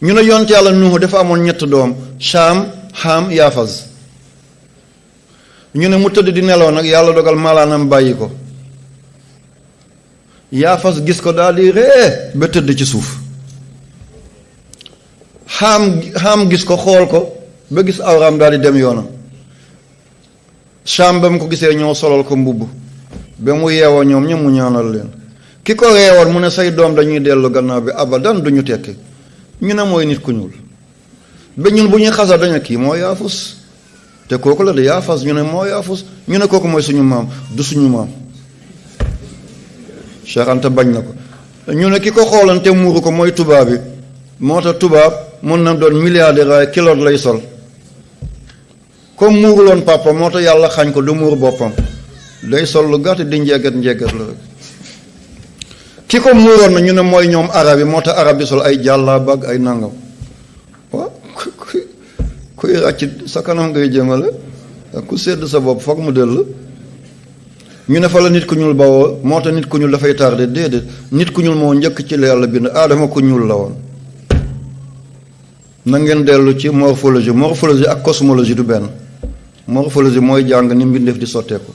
ñu ne yonent yàlla Nuux dafa amoon ñett doom Saam Haam Yaafas ñu ne mu tëdd di nelaw nag yàlla dogal malaanam bàyyi ko Yaafas gis ko daal di ree ba tëdd ci suuf Haam gis ko xool ko ba gis awraam daal di dem yoonam Saam ba mu ko gisee ñëw solal ko mbubb ba mu yeewoo ñoom ñoom mu ñaanal leen ki ko reewoon mu ne say doom dañuy dellu gannaaw bi abadan duñu tekki ñu ne mooy nit ku ñuul ba ñun bu ñuy xasa dañu kii moo yaafus te kooku la di yaafas ñu ne moo yaafus ñu ne kooku mooy suñu maam du suñu maam Cheikh Anta bañ na ko ñu ne ki ko xoolan te muuru ko mooy tubaab bi moo tax tubaab mun na doon milliardaire waaye kiloot lay sol comme muuruloon papa moo tax yàlla xañ ko du muur boppam day sol lu gàtt di njegget la rek ki ko muuroon na ñu ne mooy ñoom arab yi moo tax arab di sol ay jàllaaba ak ay nangam waaw kuy ràcc sa kanam ngay jëmale ku sedd sa bopp foog mu dell ñu ne fa la nit ku ñuul bawoo moo tax nit ku ñuul dafay tardé déedéet nit ku ñuul moo njëkk ci la yàlla bind aadama ku ñuul la woon na ngeen dellu ci morphologie ak cosmologie du benn morphologie mooy jàng ni mbindeef di sotteeku